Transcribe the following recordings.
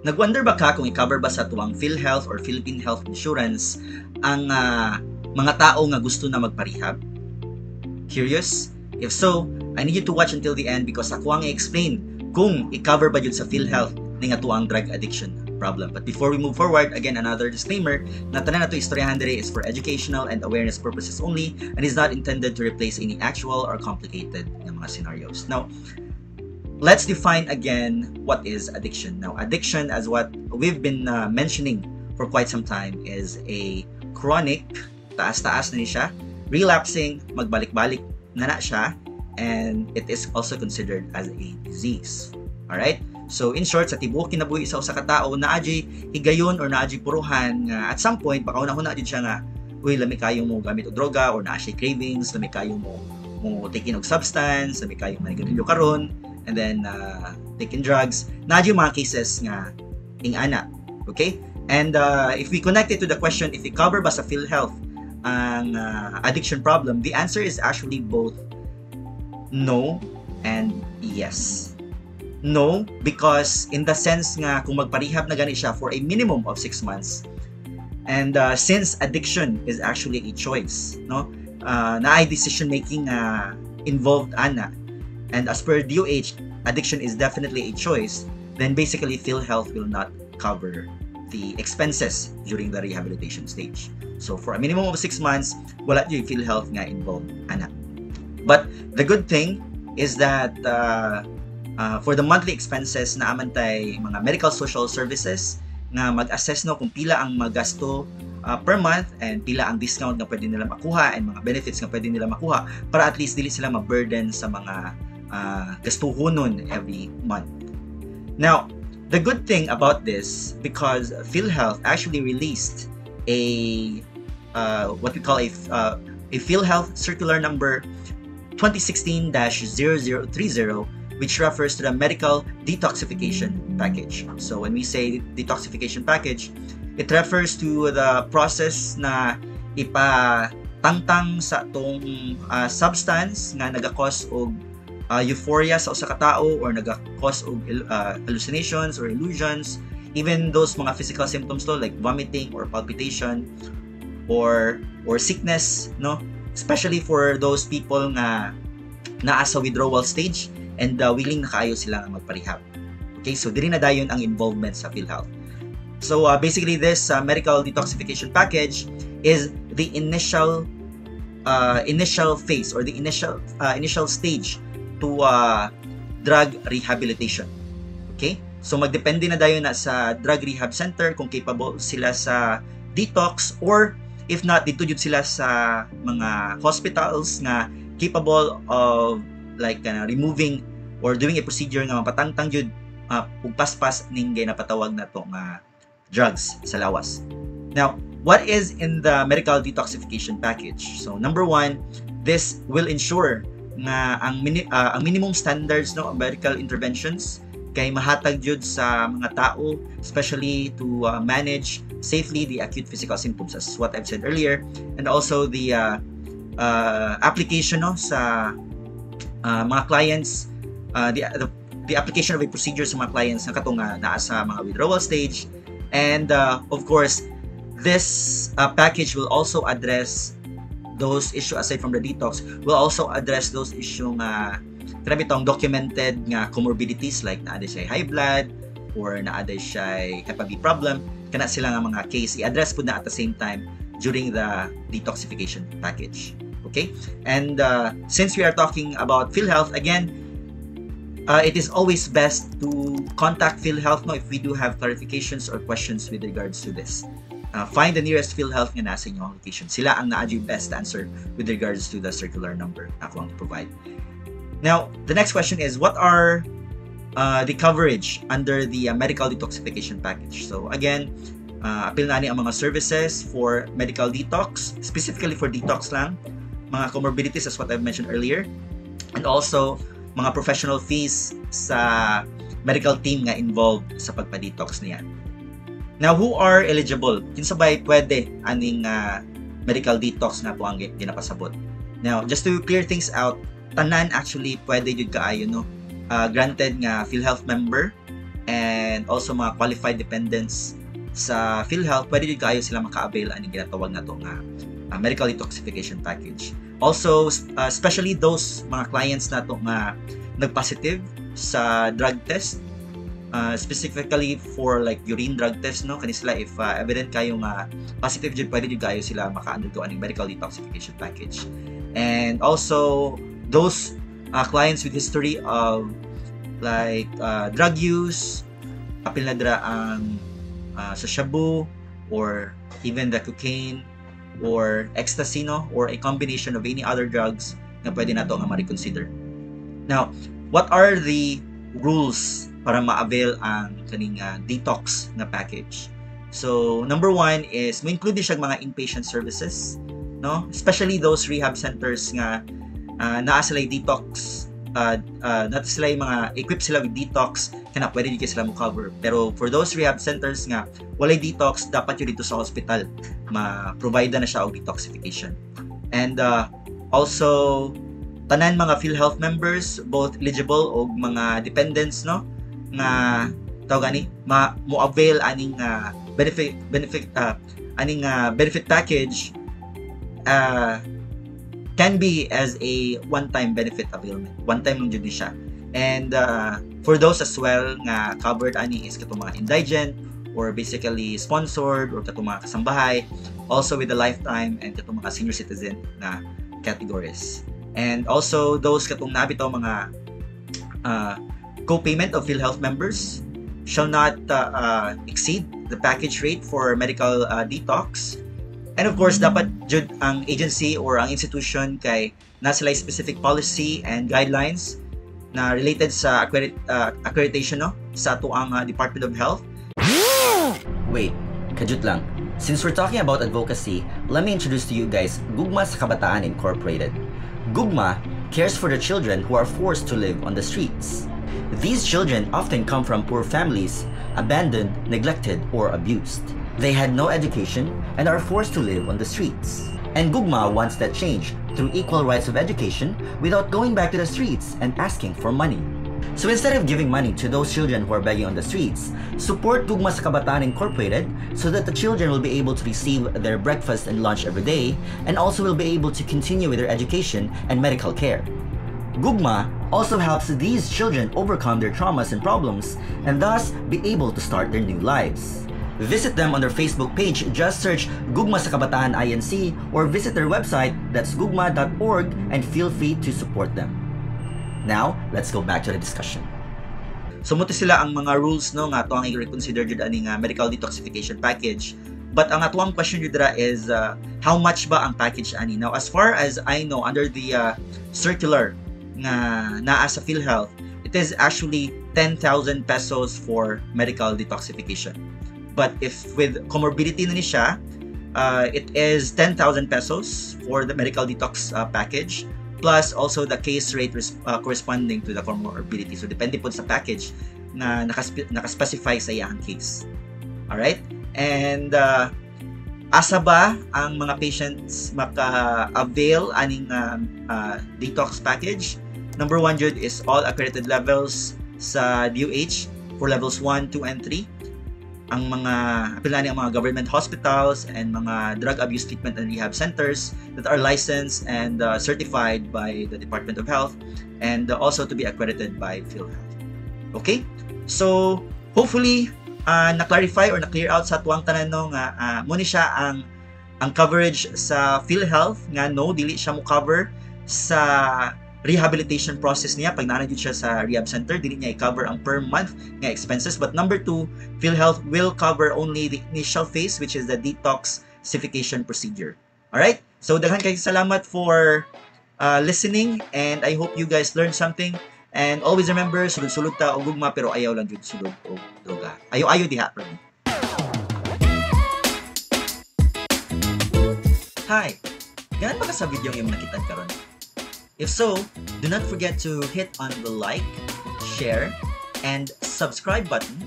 Nagwonder ba ka kung i-cover ba sa atuang PhilHealth or Philippine Health Insurance ang mga tao nga gusto na magparehab? Curious? If so, I need you to watch until the end because ako ang i-explain kung i-cover ba jud sa PhilHealth ning atuang drug addiction problem. But before we move forward, again, another disclaimer na tanan nato istoryahan diri is for educational and awareness purposes only and is not intended to replace any actual or complicated nga mga scenarios. Now, let's define again what is addiction. Now, addiction, as what we've been mentioning for quite some time, is a chronic, taas-taas na ni siya, relapsing, magbalik-balik na na siya, and it is also considered as a disease. Alright? So, in short, sa tibuok kinabuhi sa usa ka tawo, naa juy higayon or naa juy puruhan nga at some point, baka una-huna jud siya nga, "Uy, lami kayo mo gamit og droga," or naa siya cravings, lami kayo mo taking og substance, lami kayo manigarilyo karon, and then taking drugs. Naa juy mga cases nga ing-ana. Okay? And if we connect it to the question if i-cover ba sa PhilHealth ang addiction problem, the answer is actually both no and yes. No, because in the sense nga kung magparehab na gani siya for a minimum of 6 months, and since addiction is actually a choice, no? Naay decision making involved ana, and as per DOH, addiction is definitely a choice, then basically PhilHealth will not cover the expenses during the rehabilitation stage. So for a minimum of 6 months, wala yung PhilHealth nga involved ana. But the good thing is that for the monthly expenses, naa man tay mga medical social services nga mag-assess, no, kung pila ang magasto per month and pila ang discount nga pwede nila makuha and mga benefits nga pwede nila makuha para at least dili sila ma-burden sa mga gastuhonon every month. Now, the good thing about this, because PhilHealth actually released a what we call a PhilHealth Circular Number 2016-0030, which refers to the medical detoxification package. So when we say detoxification package, it refers to the process na ipatangtang sa atong substance nga naga-cause og euphoria sa usa ka tawo or naga-cause og hallucinations or illusions, even those mga physical symptoms to like vomiting or palpitation or sickness, no, especially for those people nga naa sa withdrawal stage and willing na kaayo sila nga magparehab. Okay, so diri na dayon ang involvement sa PhilHealth. So basically, this medical detoxification package is the initial phase or the initial stage to drug rehabilitation. Okay? So magdepende na dayon na sa drug rehab center kung capable sila sa detox, or if not, didto jud sila sa mga hospitals nga capable of like removing or doing a procedure nga mapatangtang jud ug paspas ning napatawag na to nga drugs sa lawas. Now, what is in the medical detoxification package? So, number one, this will ensure nga ang minimum standards, no, medical interventions kay mahatag jud sa mga tao, especially to manage safely the acute physical symptoms, as what I've said earlier, and also the application, no, sa mga clients, the application of a procedure sa mga clients na katong naa sa mga withdrawal stage. And of course, this package will also address those issue, aside from the detox, will also address those issue nga kana bitong documented nga comorbidities, like naa siya high blood or naa siya Hepa B problem. Kana sila nga mga case, i-address pud na at the same time during the detoxification package. Okay, and since we are talking about PhilHealth again, it is always best to contact PhilHealth, no, if we do have clarifications or questions with regards to this. Find the nearest PhilHealth nga nasa inyong location. Sila ang naa best answer with regards to the circular number ako ang provide. Now, the next question is, what are the coverage under the medical detoxification package? So again, apil na ni ang mga services for medical detox, specifically for detox lang, mga comorbidities, as what I've mentioned earlier, and also mga professional fees sa medical team nga involved sa pagpa-detox niya. Now, who are eligible? Kinsa bay pwede aning medical detox nga po ang ginapasabot? Now, just to clear things out, tanan actually pwede jud kaayo, no. Granted nga PhilHealth member and also mga qualified dependents sa PhilHealth, pwede jud kayo sila maka-avail ani ginatawag nato nga medical detoxification package. Also, especially those mga clients nato nga nag-positive sa drug test, specifically for like urine drug test, no, kani sila, if evident kayo nga positive jud, pwede jud kayo sila maka-undergo aning medical detoxification package. And also those clients with history of like drug use, apil na dira ang sa shabu or even the cocaine or ecstasy, no, or a combination of any other drugs nga pwede nato nga ma-reconsider. Now, what are the rules para ma-avail ang kaning detox na package? So, number one is mo-include siya mga inpatient services, no? Especially those rehab centers nga naa sila detox, naa sila mga equip sila with detox, kana pwede jud sila mo cover. Pero for those rehab centers nga walay detox, dapat jud didto sa hospital ma-provide na siya og detoxification. And also tanan mga PhilHealth members, both eligible o mga dependents, no, nga tawag ani ma mo avail aning benefit package can be as a one-time benefit availment. One time lang jud ni siya. And for those as well nga covered ani is katong mga indigent or basically sponsored or katong mga kasambahay, also with the lifetime and katong mga senior citizen na categories. And also those katong naa bitaw mga co-payment of PhilHealth members shall not exceed the package rate for medical detox. And of course, dapat jud ang agency or ang institution kay naa sila specific policy and guidelines na related sa accreditation, no, sa atoang Department of Health. Wait, kadyot lang. Since we're talking about advocacy, let me introduce to you guys Gugma sa Kabataan Incorporated. Gugma cares for the children who are forced to live on the streets. These children often come from poor families, abandoned, neglected, or abused. They had no education and are forced to live on the streets. And Gugma wants that change through equal rights of education without going back to the streets and asking for money. So instead of giving money to those children who are begging on the streets, support Gugma sa Kabataan Incorporated so that the children will be able to receive their breakfast and lunch every day and also will be able to continue with their education and medical care. Gugma also helps these children overcome their traumas and problems and thus be able to start their new lives. Visit them on their Facebook page, just search Gugma sa Kabataan INC, or visit their website, that's gugma.org, and feel free to support them. Now, let's go back to the discussion. So mao to sila ang mga rules, no, nga atoang i-reconsider jud ani nga medical detoxification package. But ang atoang question jud dira is how much ba ang package ani? Now, as far as I know, under the circular nga naa sa PhilHealth, it is actually 10,000 pesos for medical detoxification. But if with comorbidity na ni siya, it is 10,000 pesos for the medical detox package plus also the case rate corresponding to the comorbidity. So depende po sa package na nakaspecify sa iyang case. Alright? And asa ba ang mga patients maka-avail aning detox package? Number one jud is all accredited levels sa DOH for levels 1, 2, and 3. Ang mga apil ang mga government hospitals and mga drug abuse treatment and rehab centers that are licensed and certified by the Department of Health and also to be accredited by PhilHealth. Okay? So, hopefully, na-clarify or na-clear out sa atuang tanan, no, nga mao ni siya ang coverage sa PhilHealth nga no, dili siya mo cover sa rehabilitation process niya pag naa siya sa rehab center. Dili niya i-cover ang per month nga expenses. But number two, PhilHealth will cover only the initial phase, which is the detoxification procedure. Alright, so daghan kay salamat for listening and I hope you guys learned something. And always remember, sulod-sulod ta og gugma pero ayaw lang jud sulod og droga. Ayo-ayo diha permi. Hi! Ganahan ba ka sa video nga imong nakita karon? If so, do not forget to hit on the like, share, and subscribe button.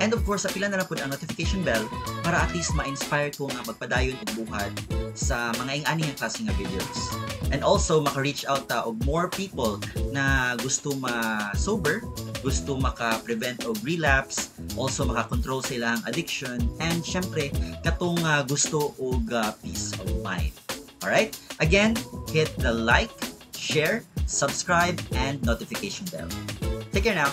And of course, apila na lang pud ang notification bell para at least ma-inspire ko nga magpadayon og buhat sa mga ing-ani nga klase nga videos. And also, maka-reach out ta og more people na gusto ma-sober. gusto maka-prevent og relapse, also maka-control sa ilang addiction, and syempre, katong gusto og peace of mind. Alright? Again, hit the like, share, subscribe, and notification bell. Take care now.